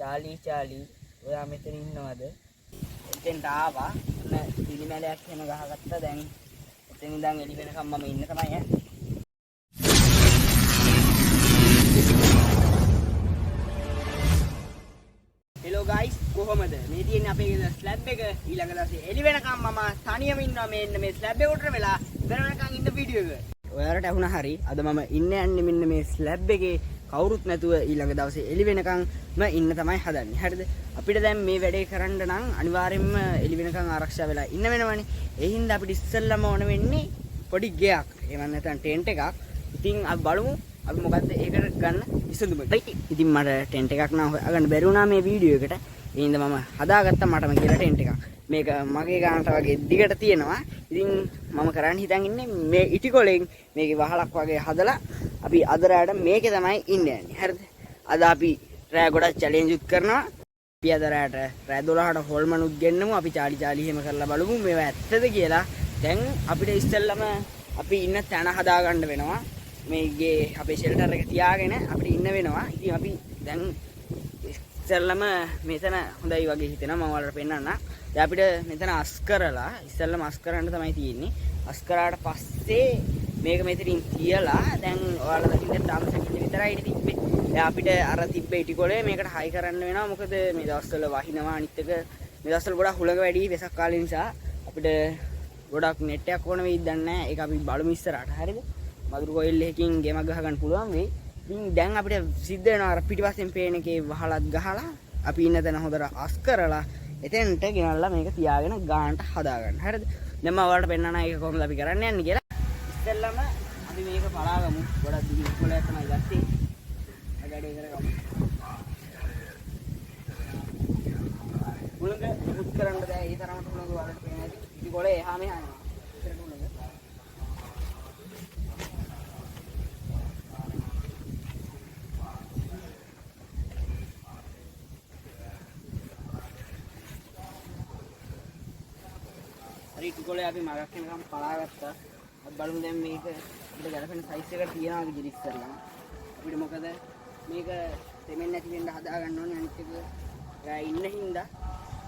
Charlie Charlie ඔයා මෙතන ඉන්නවද? එතෙන්ට ආවා. ඔන්න පිළිමැලයක් එහෙම ගහගත්තා. දැන් එතන ඉඳන් එළි වෙනකම් මම ඉන්න තමයි ඈ. හෙලෝ ගයිස්, කොහොමද? මේ තියෙන්නේ අපේ ගෙදර ස්ලැබ් එක. ඊළඟ දවසේ එළි වෙනකම් මම තනියම ඉන්නවා මේ එන්න මේ ස්ලැබ් එක උඩට වෙලා ඉවර වෙනකම් ඉන්න වීඩියෝ එක. ඔයාලට ඇහුණා හරි. අද මම ඉන්න යන්නේ මෙන්න මේ ස්ලැබ් එකේ කවුරුත් නැතුව ඊළඟ දවසේ එළි වෙනකම්ම ඉන්න තමයි හදන්නේ. හරිද? අපිට දැන් මේ වැඩේ කරන්න නම් අනිවාර්යෙන්ම එළි වෙනකම් ආරක්ෂා වෙලා ඉන්න වෙනවනේ. ඒ හින්දා අපිට ඉස්සෙල්ලම ඕන වෙන්නේ පොඩි ගෙයක්. එහෙම නැත්නම් ටෙන්ට් එකක්. ඉතින් අපි බලමු අපි මොකද්ද ඒකට ගන්න විසඳුම. ඉතින් මට ටෙන්ට් එකක් නම් හොයාගන්න බැරි වුණා මේ වීඩියෝ එකට. ඒ හින්දා මම හදාගත්තා මටම කියලා ටෙන්ට් එකක්. මේක මගේ ගානට වගේ දිගට තියෙනවා. ඉතින් මම කරන්න හිතන් ඉන්නේ මේ ඉටිකොලෙන් මේකේ වහලක් වගේ හදලා අපි අද රෑට මේකේ තමයි ඉන්න යන්නේ. හරිද? අද අපි රෑ ගොඩක් චැලෙන්ජ් උත් කරනවා. අපි අද රෑට රෑ 12ට හොල්මනුත් ගෙන්නමු. අපි චාලි චාලි එහෙම කරලා බලමු මේවා ඇත්තද කියලා. දැන් අපිට ඉස්සෙල්ලම අපි ඉන්න තැන හදාගන්න වෙනවා. මේකේ අපේ ෂෙල්ටර් එක තියාගෙන අපිට ඉන්න වෙනවා. ඉතින් අපි දැන් ඉස්සෙල්ලම මෙතන හොඳයි වගේ හිතෙනවා. මම ඔයාලට පෙන්නන්නම්. දැන් අපිට මෙතන අස් කරලා ඉස්සෙල්ලම අස් කරන්න තමයි තියෙන්නේ. අස් කරාට පස්සේ මේක මෙතනින් තියලා දැන් ඔයාලා දකින්න තාම සැකිල්ල විතරයි තිබ්බේ. දැන් අපිට අර තිබ්බ ඉටි කොලේ මේකට හයි කරන්න වෙනවා. මොකද මේ දවස්වල වහිනවා. අනිත් එක මේ දවස්වල ගොඩක් හුළඟ වැඩි වෙසක් කාලේ නිසා අපිට ගොඩක් නෙට් එකක් ඕන වෙයිද දන්නේ නැහැ. ඒක අපි බලමු ඉස්සරහට. හරිද? මදුරු කොයිල් එකකින් ගේමක් ගහ ගන්න පුළුවන් වෙයි. ඉතින් දැන් අපිට සිද්ධ වෙනවා අර පිටිපස්සෙන් පේන එකේ වහලත් ගහලා අපි ඉන්න තැන හොඳට අස් කරලා එතෙන්ට ගෙනල්ලා මේක තියාගෙන ගානට හදාගන්න. හරිද? දැන් මම ඔයාලට පෙන්නනවා ඒක කොහොමද අපි කරන්න යන්නේ කියලා. ඉස්සෙල්ලම අපි මේක පලාගමු. ගොඩක් දිග ඉස්කෝලයක් තමයි ගත්තේ. වැඩේ කරගමු. හුළඟ මුකුත් කරන්න බෑ. ඒ තරමට හුළඟ ඔයාලට පේන ඇති. ඉටි කොලේ එහා මෙහා යනවා. ඉස්සරට හුළඟ. හරි, ඉටි කොලේ අපි මගක් වෙනකම් පලාගත්තා. අපි බලමු දැන් මේක අපිට ගැලපෙන සයිස් එකට තියනවාද කියලා ඉස්සෙල්ලම. අපිට මොකද මේක තෙමෙන්නේ නැති වෙන්න හදා ගන්න ඕනේ. අනිත් එක රෑ ඉන්න හින්දා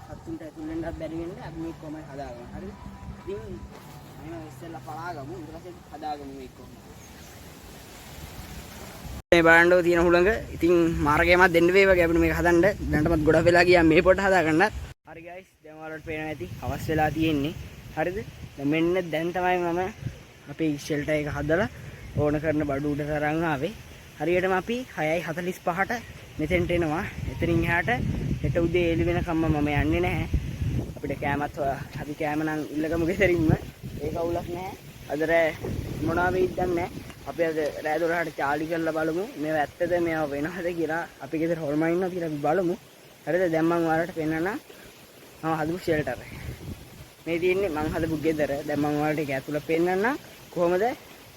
සත්තුන්ට ඇතුල් වෙන්නත් බැරි වෙන්න අපි මේක කොහොමද හදාගන්නේ. හරිද? ඉතින් මෙහෙම ඉස්සෙල්ලා පලාගමු. ඊට පස්සේ හදාගමු මේක කොහොමද. මේ බලන්නකෝ තියෙන හුළඟ. ඉතින් මාර්ගයමත් දෙන්න වේ වගේ අපිට මේක හදන්න. දැනටමත් ගොඩක් වෙලා ගියා මේ පොට හදාගන්නත්. හරි ගයිස්, දැන් ඔයාලට පේනවා ඇති හවස් වෙලා තියෙන්නේ. හරිද? දැන් මෙන්න දැන් තමයි මම අපේ ෂෙල්ටර් එක හදලා ඕන කරන බඩු උඩ තරන් ආවේ. හරියටම අපි 6:45ට මෙතෙන්ට එනවා. එතනින් එහාට හෙට උදේ එළි වෙනකම්ම මම යන්නේ නැහැ. අපිට කෑමත් අපි කෑම නම් ඉල්ලගමු ගෙදරින්ම. ඒක අවුලක් නැහැ. අද රෑ මොනවා වෙයිද දන්නේ නැහැ. අපි අද රෑ 12ට චාලි කරලා බලමු මේවා ඇත්තද මේවා වෙනවද කියලා. අපි ගෙදර හොල්මන් ඉන්නවා කියලා අපි බලමු. හරිද? දැන් මම ඔයාලට පෙන්නන්න මම හදපු ෂෙල්ටර් එක. මේ තියෙන්නේ මං හදපු ගෙදර. දැන් මං ඔයාලට ඒක ඇතුළ පෙන්නන්න කොහොමද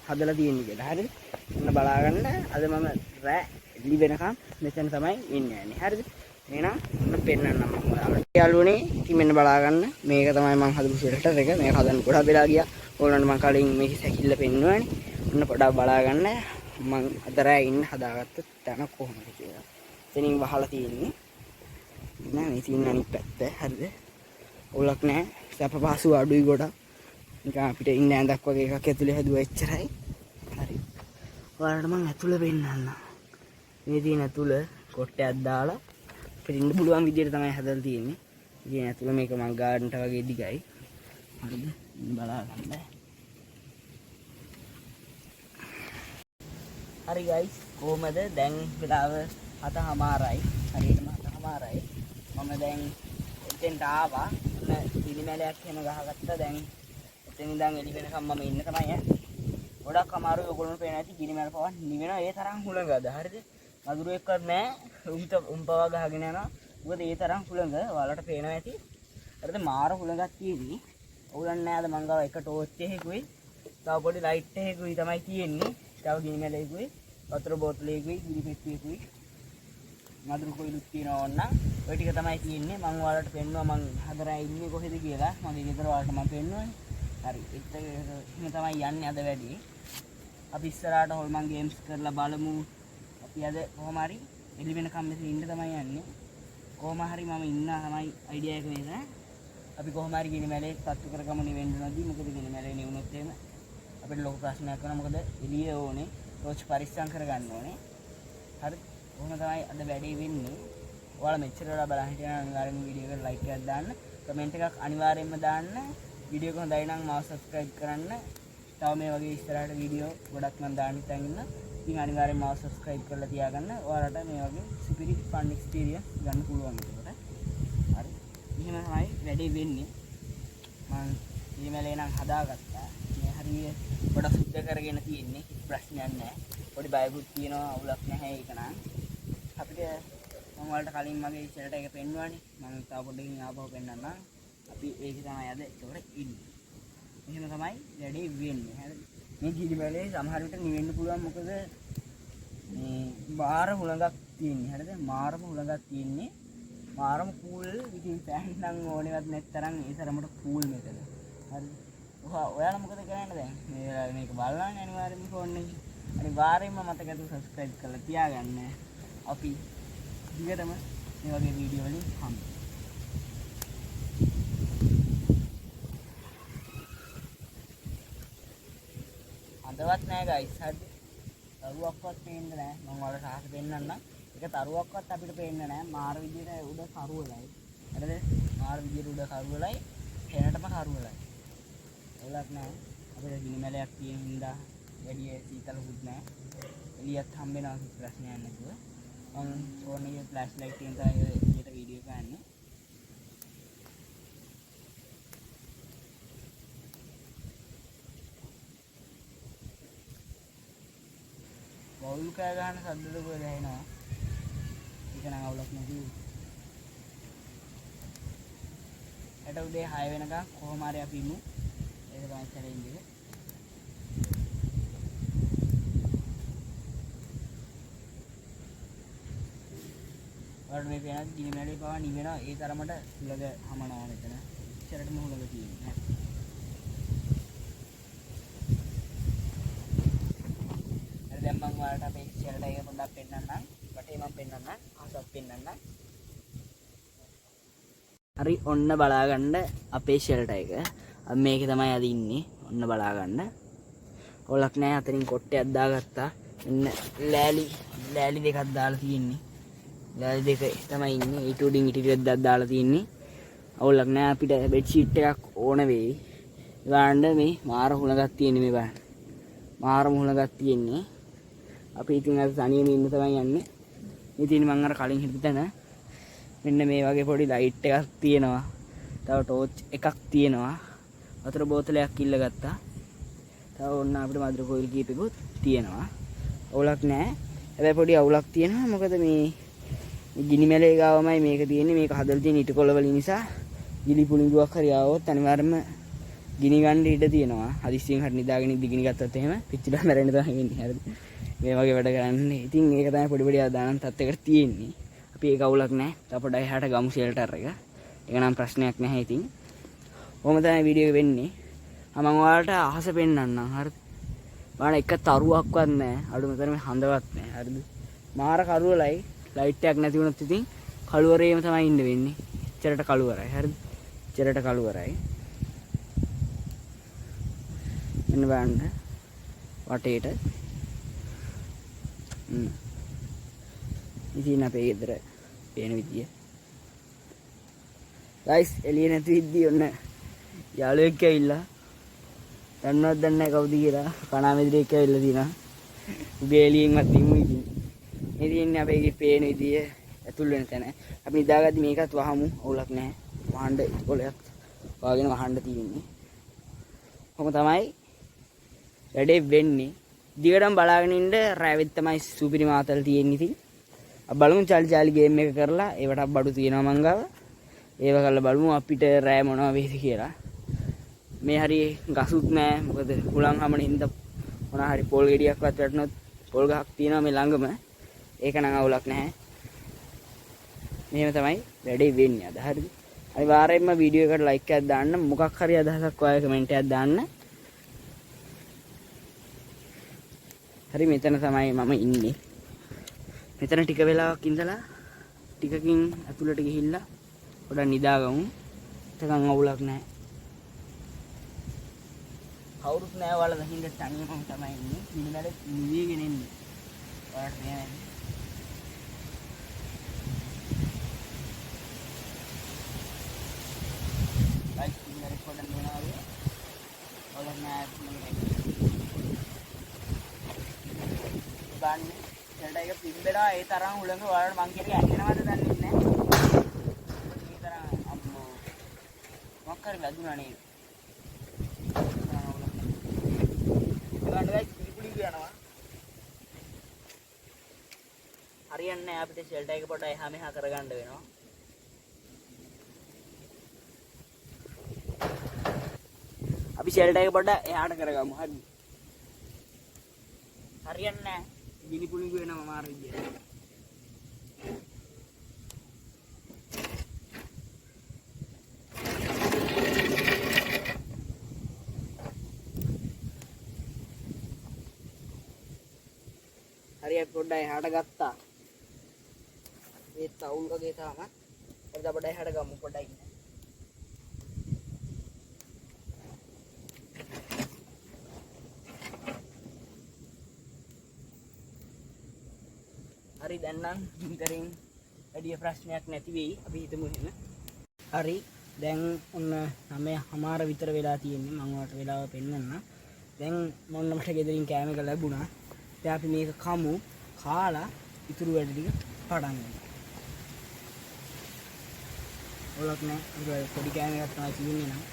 හදලා තියෙන්නේ කියලා. හරිද? ඔන්න බලාගන්න. අද මම රෑ එළි වෙනකම් මෙතන තමයි ඉන්න යන්නේ. හරිද? එහෙනම් ඔන්න පෙන්නන්නම් මම ඔයාලට. යාළුවනේ, ඉතින් මෙන්න බලාගන්න. මේක තමයි මං හදපු ෂෙල්ටර් එක. මේක හදන්න ගොඩක් වෙලා ගියා. ඕගොල්ලන්ට මං කලින් මේකේ සැකිල්ල පෙන්නුවානේ. ඔන්න පොඩක් බලාගන්න මං අද රෑ ඉන්න හදාගත්ත තැන කොහොමද කියලා. එතනින් වහලා තියෙන්නේ. නෑ, මේ තියෙන අනිත් පැත්ත. හරිද? අවුලක් නෑ. සැප පහසු අඩුයි ගොඩක්. නිකන් අපිට ඉන්න ඇඳක් වගේ එකක් ඇතුලේ හැදුවා එච්චරයි. හරි. ඔයාලට මං ඇතුළ පෙන්නන්නම්. මේ තියෙන ඇතුළ කොට්ටයක් දාලා අපිට ඉන්න පුළුවන් විදියට තමයි හදලා තියෙන්නේ. ඉතින් ඇතුළ මේක මං ගාඩන්ට වගේ දිගයි. හරිද? බලා ගන්න. හරි ගයිස්, කොහමද දැන් වෙලාව 7:00යි. හරියටම 7:00යි. මම දැන් එතෙන්ට ආවා. ඔන්න පිළිමැලයක් එහෙම ගහගත්තා. දැන් එතන ඉඳන් එළි වෙනකම් මම ඉන්න තමයි ඈ. ගොඩක් අමාරුයි. ඔයගොල්ලන්ට පේන ඇති ගිනි මැල පවා නිවෙනවා. ඒ තරම් හුළඟ අද. හරිද? මදුරු එක්කවත් නෑ. උන්ට උන් පවා ගහගෙන යනවා. මොකද ඒ තරම් හුළඟ ඔයාලට පේනවා ඇති. හරිද? මාර හුළඟක් තියෙන්නේ. ඔයගොල්ලන් නෑ අද මං ගාව එක ටෝච් එකකුයි තව පොඩි ලයිට් එකකුයි තමයි තියෙන්නේ. තව ගිනි මැලයකුයි වතුර බෝතලයකුයි ගිනි පෙට්ටියකුයි මදුරු කොයිලුත් තියෙනවා ඕන්න. ඔය ටික තමයි තියෙන්නේ. මං ඔයාලට පෙන්නුවා මං හදරා ඉන්නේ කොහෙද කියලා. මගේ ගෙදර ඔයාලට මං පෙන්නුවානේ. හරි. ඒත් එහෙම තමයි යන්නේ අද වැඩි. අපි ඉස්සරහට හොල්මන් ගේම්ස් කරලා බලමු. අපි අද කොහොම හරි එළි වෙනකම් මෙතන ඉන්න තමයි යන්නේ. කොහොම හරි මම ඉන්නා තමයි අයිඩියා එක මේක. අපි කොහොම හරි ගිනි මැලේ පත්තු කරගමු නිවෙන්න නොදී. මොකද ගිනි මැලේ නිවුනොත් එහෙම අපිට ලොකු ප්‍රශ්නයක් වෙනවා. මොකද එළිය ඕනේ, ටෝච් පරිස්සම් කරගන්න ඕනේ. හරි, කොහොම තමයි අද වැඩේ වෙන්නේ. ඔයාලා මෙච්චර වෙලා බලන් හිටියා නම් අනිවාර්යෙන්ම වීඩියෝ එකට ලයික් එකක් දාන්න, කමෙන්ට් එකක් අනිවාර්යෙන්ම දාන්න. වීඩියෝ එක හොඳයි නම් මාව සබ්ස්ක්‍රයිබ් කරන්න. තව මේ වගේ ඉස්සරහට වීඩියෝ ගොඩක් මම දාන්න හිතන් ඉන්නවා. ඉතින් අනිවාර්යෙන්ම මාව සබ්ස්ක්‍රයිබ් කරලා තියාගන්න. ඔයාලට මේ වගේ සුපිරි ෆන් එක්ස්පීරියන්ස් ගන්න පුළුවන් එතකොට. හරි, එහෙම තමයි වැඩේ වෙන්නේ. මං ඊමේලේ නම් හදාගත්තා. මේ හරිය ගොඩක් සුද්ධ කරගෙන තියෙන්නේ. කිසි ප්‍රශ්නයක් නැහැ. පොඩි බයකුත් තියෙනවා, අවුලක් නැහැ ඒක නම්. අපිට මම ඔයාලට කලින් මගේ ෂෙල්ටර් එක පෙන්නුවානේ. මම තව පොඩ්ඩකින් ආපහු පෙන්නන්නම්. අපි ඒකේ තමයි අද ඒතකොට ඉන්නේ. එහෙම තමයි වැඩේ වෙන්නේ. හරි. මේ ගිනි මැලේ සමහර විට නිවෙන්න පුළුවන්. මොකද මේ මාර හුළඟක් තියෙන්නේ. හරිද? මාරම හුළඟක් තියෙන්නේ. මාරම කූල්. ඉතින් ෆෑන් නම් ඕනෙවත් නැත්තරම් ඒ තරමට කූල් මෙතන. හරිද? ඔයාලා මොකද කරන්නේ දැන්? මේ වෙලාවේ මේක බලන්නේ අනිවාර්යෙන්ම ෆෝන් එකේ. අනිවාර්යෙන්ම මතක ඇතුව සබ්ස්ක්‍රයිබ් කරලා තියාගන්න. අපි දිගටම මේ වගේ වීඩියෝ වලින් හම්බ වෙමු. හඳවත් නෑ ගයිස්. හරිද? තරුවක්වත් පේන්නේ නෑ. මම ඔයාලට අහස පෙන්නන්නම්. එක තරුවක්වත් අපිට පේන්නේ නෑ. මාර විදියට උඩ කරුවලයි. හරිද? මාර විදියට උඩ කරුවලයි. හෙනටම කරුවලයි. අවුලක් නෑ. අපිට ගිනි මැලයක් තියෙන හින්දා වැඩි සීතලකුත් නෑ. එළියත් හම්බ වෙනවා කිසි ප්‍රශ්නයක් නැතුව. මම ෆෝන් එකේ ෆ්ලෑෂ් ලයිට් එකෙන් තමයි ඔය එළියට වීඩියෝ කරන්නේ. වවුල් කෑ ගහන සද්දද කොහෙද ඇහෙනවා? ඒක නම් අවුලක් නැති. හෙට උදේ 6 වෙනකන් කොහොම හරි අපි ඉමු. ඒක තමයි චැලෙන්ජ් එක. ඔයාලට මේ පේනද ගිනි මැලේ පවා නිවෙනවා. ඒ තරමට හුලඟ හමනවා මෙතන. ඉච්චරටම හුලඟ තියෙන්නේ. හරි, දැන් මම ඔයාලට අපේ ෂෙල්ටර් එක පොඩ්ඩක් පෙන්නන්නම්. වටේ මම පෙන්නන්නම්. අහසත් පෙන්නන්නම්. හරි, ඔන්න බලාගන්න අපේ ෂෙල්ටර් එක. අපි මේකේ තමයි අද ඉන්නේ. ඔන්න බලාගන්න. ඔලක් නෑ, අතනින් කොට්ටයක් දාගත්තා. එන්න ලෑලි ලෑලි දෙකක් දාලා තියෙන්නේ. ලෑලි දෙක තමයි ඉන්නේ. ඊට උඩින් ඉටි ටිකක් දාලා තියෙන්නේ. අවුලක් නෑ, අපිට බෙඩ් ෂීට් එකක් ඕන වෙයි. බලන්න මේ මාර හුලඟක් තියෙන්නේ මේ බලන්න. මාරම හුලඟක් තියෙන්නේ. අපි ඉතින් අද තනියම ඉන්න තමයි යන්නේ. ඉතින් මං අර කලින් හිටපු තැන මෙන්න මේ වගේ පොඩි ලයිට් එකක් තියෙනවා. තව ටෝච් එකක් තියෙනවා. වතුර බෝතලයක් ඉල්ලගත්තා. තව ඔන්න අපිට මధుර කොයිල් කීපෙකුත් තියෙනවා. අවුලක් නෑ. හැබැයි පොඩි අවුලක් තියෙනවා. මොකද මේ ගිනි මැලේ ගාවමයි මේක තියෙන්නේ. මේක හදලා තියෙන ඉටකොළ වලින් නිසා ගිනි පුලිඟුවක් හරි ආවොත් අනිවාර්යයෙන්ම ගිනි ගන්න ඉඩ තියෙනවා. හදිස්සියෙන් හරි නිදාගෙන ඉඳි ගිනි ගත්තොත් එහෙම පිච්චිලා මැරෙන්න තමයි වෙන්නේ. හරිද? මේ වගේ වැඩ කරන්නේ. ඉතින් ඒක තමයි පොඩි පොඩි අවදානම් තත්යකට තියෙන්නේ. අපි ඒක අවුලක් නෑ. තව පොඩ්ඩක් එහාට ගමු ෂෙල්ටර් එක. ඒක නම් ප්‍රශ්නයක් නැහැ ඉතින්. කොහොම තමයි වීඩියෝ එක වෙන්නේ. මම ඔයාලට අහස පෙන්නන්නම්. හරිද? බලන්න එක තරුවක්වත් නෑ. අඩුම තරමේ හඳවත් නෑ. හරිද? මාර කරුවලයි. ලයිට් එකක් නැති වුණොත් ඉතින් කළුවරේම තමයි ඉන්න වෙන්නේ. එච්චරට කළුවරයි. හරිද? එච්චරට කළුවරයි. මෙන්න බලන්න වටේට. ඉතින් අපේ ගෙදර පේන විදිය. ගයිස් එළිය නැති විදිය ඔන්න යාළුවෙක් ඇවිල්ලා. දන්නවද දන්නේ නැහැ කවුද කියලා. කණාමැදිරියෙක් ඇවිල්ලා තිනවා. උගේ එළියෙන්වත් ඉමු ඉතින්. මේ තියෙන්නේ අපේ ගේ පේන විදිය ඇතුල් වෙන තැන. අපි නිදාගද්දි මේකත් වහමු. අවුලක් නැහැ. වහන්න ඉතිකොලයක් වාගෙන වහන්න තියෙන්නේ. කොහොම තමයි වැඩේ වෙන්නේ. දිගටම බලාගෙන ඉන්න රැවෙත් තමයි සුපිරි මාතල් තියෙන්නේ ඉතින්. අපි බලමු චාලි චාලි ගේම් එක කරලා ඒවට බඩු තියෙනවා මං ගාව. ඒව කරලා බලමු අපිට රෑ මොනවා වෙයිද කියලා. මේ හරි ගසුත් නෑ. මොකද හුලං හමන හින්දා මොනා හරි පොල් ගෙඩියක්වත් වැටුනොත් පොල් ගහක් තියෙනවා මේ ළඟම. ඒක නම් අවුලක් නැහැ. මෙහෙම තමයි වැඩේ වෙන්නේ අද. හරිද? අනිවාර්යයෙන්ම වීඩියෝ එකට ලයික් එකක් දාන්න, මොකක් හරි අදහසක් ඔයාලා කමෙන්ට් එකක් දාන්න. හරි, මෙතන තමයි මම ඉන්නේ. මෙතන ටික වෙලාවක් ඉඳලා ටිකකින් ඇතුළට ගිහිල්ලා පොඩක් නිදාගමු. එතකන් අවුලක් නැහැ. කවුරුත් නෑ ඔයාලා දකින්න තනියම තමයි ඉන්නේ. මිනිමැල නිවිගෙන ඉන්නේ. ඔයාලට පේනවද? ගයිස් මිනිමැල පොඩක් නිවනවා වගේ. ඔයාලා නෑ මගේ බලන්න. ෂෙල්ටර් එක පිම්බෙනවා ඒ තරම් හුළඟ ඔයාලට මං කියන එක ඇහෙනවද දන්නේ නෑ. මේ තරම් අම්මෝ මොකක් හරි වැදුනා නේද? බලන්න ගයිස් පිළිපුලි යනවා. හරියන්නේ නෑ අපිට ෂෙල්ටර් එක පොඩ්ඩක් එහා මෙහා කරගන්න වෙනවා. අපි ෂෙල්ටර් එක පොඩ්ඩක් එහාට කරගමු. හරි. හරියන්නේ නෑ. ගිනි පුලිඟු වෙනවා මාර විදියට. හරි අපි පොඩ්ඩක් එහාට ගත්තා. ඒත් අවුල් වගේ තාම. පොඩ්ඩක් පොඩ්ඩක් එහාට ගමු පොඩ්ඩක් ඉන්න. හරි දැන් නම් ගින්දරින් වැඩි ප්‍රශ්නයක් නැති වෙයි අපි හිතමු එහෙම. හරි දැන් ඔන්න 9:00 විතර වෙලා තියෙන්නේ. මම ඔයාලට වෙලාව පෙන්නන්න. දැන් මොන්න මට ගෙදරින් කෑම එක ලැබුණා. දැන් අපි මේක කමු. කාලා ඉතුරු වැඩ ටික පටන් ගමු. ඔලක් නෑ. ඒක පොඩි කෑම එකක් තමයි තියෙන්නේ නම්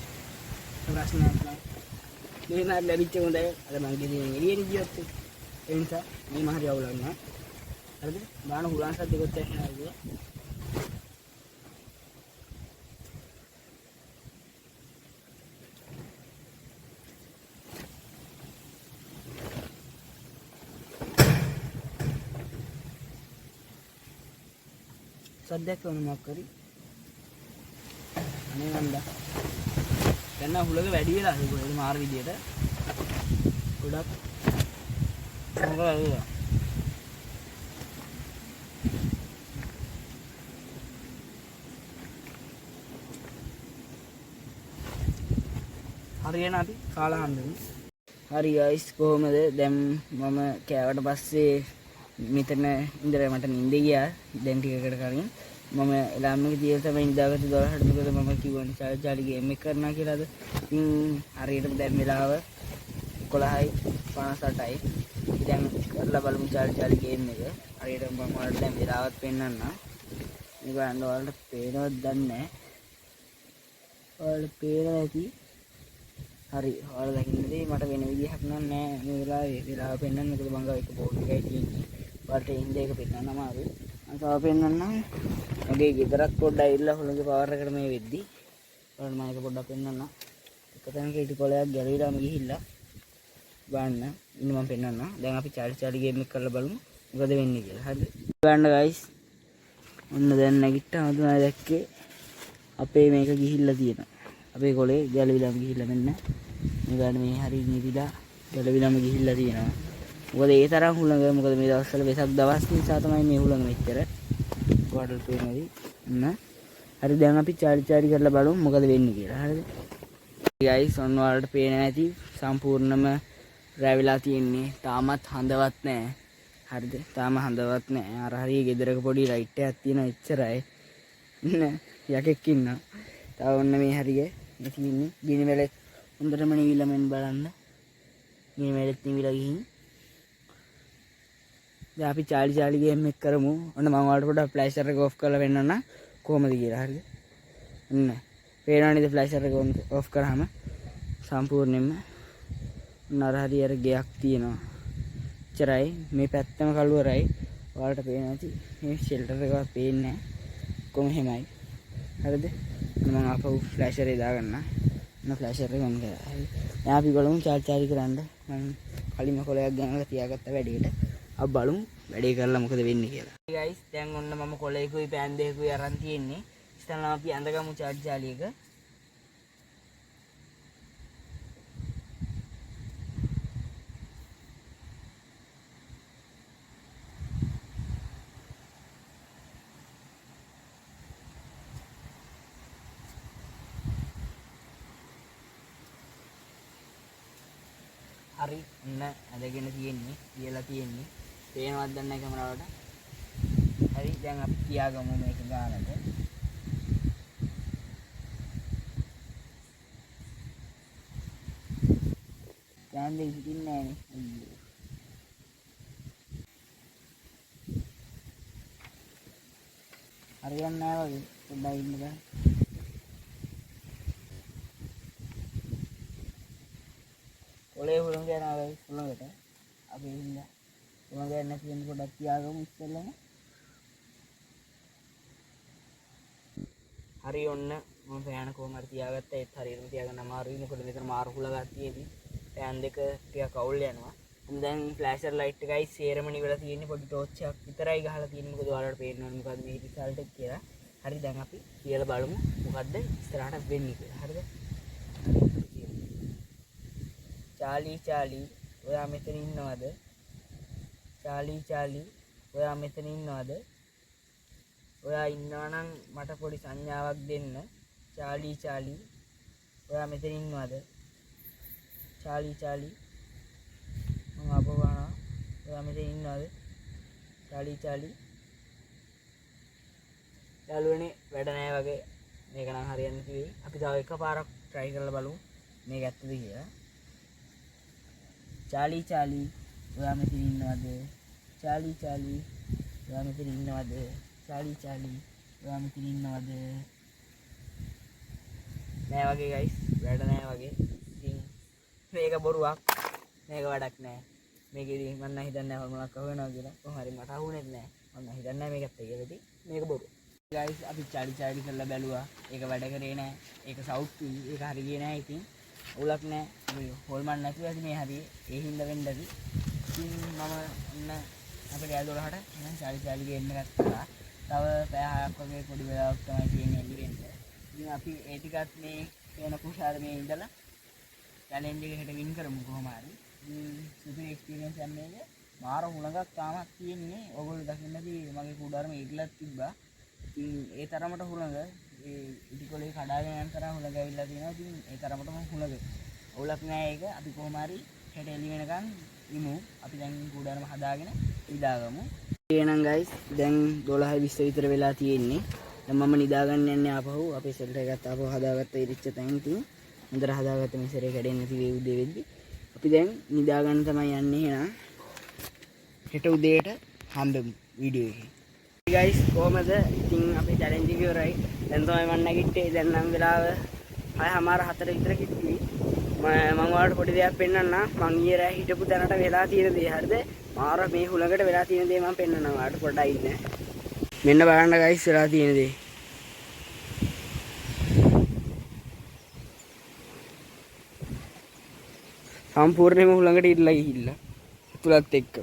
ප්‍රශ්නයක් නෑ. මේ මාර ලැබිච්ච හොඳයි. අර මං ගෙදරින් එළියට ගියොත් ඒ නිසා මේ මාර අවුලක් නෑ. හරිද? බාන හුලං සද්ද කොච්චර එනවද කියලා. සද්දයක් වුණ මොකක් හරි. අනේ මන්දා. දැන් නම් හුලඟ වැඩි වෙලා ඒක මාර විදියට. ගොඩක් හුලඟ වැඩි වෙලා. හරියන අපි කාලා හම්බෙමු. හරි ගයිස් කොහොමද දැන් මම කෑවට පස්සේ මෙතන ඉඳලා මට නිින්ද ගියා. දැන් ටිකකට කලින් මම ඇලාම් එක තියලා තමයි නිදාගත්තේ 12ට. මොකද මම කිව්වනේ චාලි චාලි ගේම් එක කරනවා කියලාද. ඉතින් හරියටම දැන් වෙලාව 11:58යි. දැන් කරලා බලමු චාලි චාලි ගේම් එක. හරියටම මම ඔයාලට දැන් වෙලාවත් පෙන්නන්නම්. මේක බලන්න ඔයාලට පේනවද දන්නේ නැහැ. ඔයාලට පේනවා ඇති. හරි ඔයාලා දකින්නදී මට වෙන විදිහක් නම් නෑ මේ වෙලාවේ වෙලාව පෙන්නන්න. මොකද මං ගාව එක බෝඩ් එකයි තියෙන්නේ. ඔයාලට ඒ හින්දා ඒක පෙන්නන්න අමාරුයි. මං තව පෙන්නන්නම්. මගේ ගෙදරත් පොඩ්ඩක් ඇවිල්ලා හුළඟේ පවර් එකට මේ වෙද්දි. ඔයාලට මම ඒක පොඩ්ඩක් පෙන්නන්නම්. එක තැනක ඉටි කොලයක් ගැලවිලාම ගිහිල්ලා බලන්න. ඉන්න මං පෙන්නන්නම්. දැන් අපි චාලි චාලි ගේම් එක කරලා බලමු මොකද වෙන්නේ කියලා. හරිද? බලන්න ගයිස්. ඔන්න දැන් නැගිට්ටාම තමයි දැක්කේ අපේ මේක ගිහිල්ලා තියෙනවා. අපේ කොලේ ගැලවිලාම ගිහිල්ලා මෙන්න මේ බලන්න මේ හරිය නිවිලා ගැලවිලාම ගිහිල්ලා තියෙනවා. මොකද ඒ තරම් හුළඟ. මොකද මේ දවස්වල වෙසක් දවස් නිසා තමයි මේ හුළඟ මෙච්චර. ඔයාලට පේනවද? ඔන්න. හරි දැන් අපි චාලි චාලි කරලා බලමු මොකද වෙන්නේ කියලා. හරිද? ගයිස් ඔන්න ඔයාලට පේනවා ඇති සම්පූර්ණම රැවිලා තියෙන්නේ. තාමත් හඳවත් නෑ. හරිද? තාම හඳවත් නෑ. අර හරිය ගෙදරක පොඩි ලයිට් එකක් තියෙනවා එච්චරයි. නෑ යකෙක් ඉන්නවා. තව ඔන්න මේ හරිය මේ තියෙන්නේ ගිනි වැලේ හොඳටම නිවිලා මෙන්න බලන්න. ගිනි වැලෙත් නිවිලා ගිහින්. දැන් අපි චාලි චාලි ගේම් එක කරමු. ඔන්න මම ඔයාලට පොඩ්ඩක් ෆ්ලෑෂර් එක ඔෆ් කරලා පෙන්නන්න කොහොමද කියලා. හරිද? ඔන්න පේනව නේද ෆ්ලෑෂර් එක ඔෆ් කරාම සම්පූර්ණයෙන්ම ඔන්න අර හරිය අර ගෙයක් තියෙනවා. එච්චරයි. මේ පැත්තම කළුවරයි. ඔයාලට පේනවා ඇති මේ ෂෙල්ටර් එකවත් පේන්නේ නැහැ. ඔක්කොම එහෙමයි. හරිද? මම ආපහු ෆ්ලෑෂර් එක දාගන්න. ඔන්න ෆ්ලෑෂර් එක ඔන් කරා. හරි. දැන් අපි බලමු චාලි චාලි කරන්න. මම කලින්ම කොලයක් ගෙනල්ලා තියාගත්ත වැඩේට. අපි බලමු වැඩේ කරලා මොකද වෙන්නේ කියලා. හරි ගයිස් දැන් ඔන්න මම කොලයකුයි පෑන් දෙකකුයි අරන් තියෙන්නේ. ඉතින් අපි ඇඳගමු චාලි චාලි එක. හරි ඔන්න ඇදගෙන තියෙන්නේ කියලා තියෙන්නේ. පේනවද දන්නේ නැහැ කැමරාවට. හරි දැන් අපි තියාගමු මේක ගානට. දැන් දෙක හිටින්නේ නෑනේ. අයියෝ. හරියන්නේ නෑ වගේ. පොඩ්ඩක් ඉන්න බෑ. ඔලේ හුළඟ යනවා ගයිස් හුළඟට. අපි ඉන්න හුළඟ යන්නේ නැති වෙන පොඩ්ඩක් තියාගමු ඉස්සෙල්ලම. හරි ඔන්න මම ෆෑන කොහොම හරි තියාගත්තා. ඒත් හරියටම තියාගන්න අමාරුයි. මොකද මෙතන මාරු හුළඟක් තියෙදි ෆෑන් දෙක ටිකක් අවුල් යනවා. මම දැන් ෆ්ලෑෂර් ලයිට් එකයි සේරම නිවලා තියෙන්නේ. පොඩි ටෝච් එකක් විතරයි ගහලා තියෙන්නේ. මොකද ඔයාලට පේන්න ඕනේ මොකද්ද මේ රිසල්ට් එක කියලා. හරි දැන් අපි කියලා බලමු මොකද්ද ඉස්සරහට වෙන්නේ කියලා. හරිද? චාලි චාලි ඔයා මෙතන ඉන්නවද? චාලි චාලි ඔයා මෙතන ඉන්නවද? ඔයා ඉන්නවා නම් මට පොඩි සංඥාවක් දෙන්න. චාලි චාලි ඔයා මෙතන ඉන්නවද? චාලි චාලි මම ආපහු අහනවා ඔයා මෙතන ඉන්නවද? චාලි චාලි යාළුවනේ වැඩ නෑ වගේ. මේක නම් හරියන්නේ නැති වෙයි. අපි තව එකපාරක් try කරලා බලමු මේක ඇත්තද කියලා. චාලි චාලි ඔයා මෙතන ඉන්නවද? චාලි චාලි ඔයා මෙතන ඉන්නවද? චාලි චාලි ඔයා මෙතන ඉන්නවද? නෑ වගේ ගයිස්, වැඩ නෑ වගේ. ඉතින් මේක බොරුවක්. මේක වැඩක් නෑ. මේකෙදි මම නම් හිතන්නේ නෑ හොල්මනක් අහු වෙනවා කියලා. කොහොම හරි මට අහුනේත් නෑ. මම නම් හිතන්නේ නෑ මේක ඇත්ත කියලා. ඉතින් මේක බොරු. ගයිස් අපි චාලි චාලි කරලා බැලුවා. ඒක වැඩ කරේ නෑ. ඒක සවුත් ඒක හරි ගියේ නෑ. ඉතින් අවුලක් නෑ. මේ හොල්මන් නැතුව ඇති මේ හරියේ. ඒ හින්දා වෙන්න ඇති. ඉතින් මම ඔන්න අපේ රෑ 12ට එහෙනම් චාලි චාලි ගේම් එකක් කරා. තව පැය 6ක් වගේ පොඩි වෙලාවක් තමයි තියෙන්නේ එළි වෙන්න. ඉතින් අපි ඒ ටිකත් මේ වෙන කුෂාර මේ ඉඳලා චැලෙන්ජ් එක හෙට වින් කරමු කොහොම හරි. ඉතින් සුපිරි එක්ස්පීරියන්ස් එකක් මේක. මාර හුලඟක් තාමත් තියෙන්නේ. ඔයගොල්ලෝ දකින්න ඇති මගේ කුඩාරම ඉట్లా තිබ්බා. ඉතින් ඒ තරමට හුලඟ ඒ ඉටිකොලේ කඩාගෙන යන තරම් හුලඟ ඇවිල්ලා තියෙනවා. ඉතින් ඒ තරමටම හුලඟ. අවුලක් නෑ ඒක. අපි කොහොම හරි හෙට එළි වෙනකන් ඉමු. අපි දැන් කුඩාරම හදාගෙන නිදාගමු. එහෙනම් ගයිස් දැන් 12:20 විතර වෙලා තියෙන්නේ. දැන් මම නිදා ගන්න යන්නේ ආපහු. අපේ ෂෙල්ටර් එකත් ආපහු හදාගත්ත ඉරිච්ච තැන්. ඉතින් හොඳට හදාගත්ත මේ සැරේ කැඩෙන්නේ නැති වෙයි උදේ වෙද්දි. අපි දැන් නිදා ගන්න තමයි යන්නේ. එහෙනම් හෙට උදේට හම්බෙමු වීඩියෝ එකේ. ගයිස් කොහමද? ඉතින් අපේ චැලෙන්ජ් එක ඉවරයි. දැන් තමයි මම නැගිට්ටේ. දැන් නම් වෙලාව 6:30 4 විතර කිට්ටුයි. මම ඔයාලට පොඩි දෙයක් පෙන්නන්නම්. මං ඊයේ රෑ හිටපු තැනට වෙලා තියෙන දේ හරිද? මාර මේ හුලඟට වෙලා තියෙන දේ මම පෙන්නන්නම් ඔයාලට පොඩ්ඩක් ඉන්න. මෙන්න බලන්න ගයිස් වෙලා තියෙන දේ. සම්පූර්ණයෙන්ම හුලඟට ඉරලා ගිහිල්ලා. ඇතුළත් එක්ක.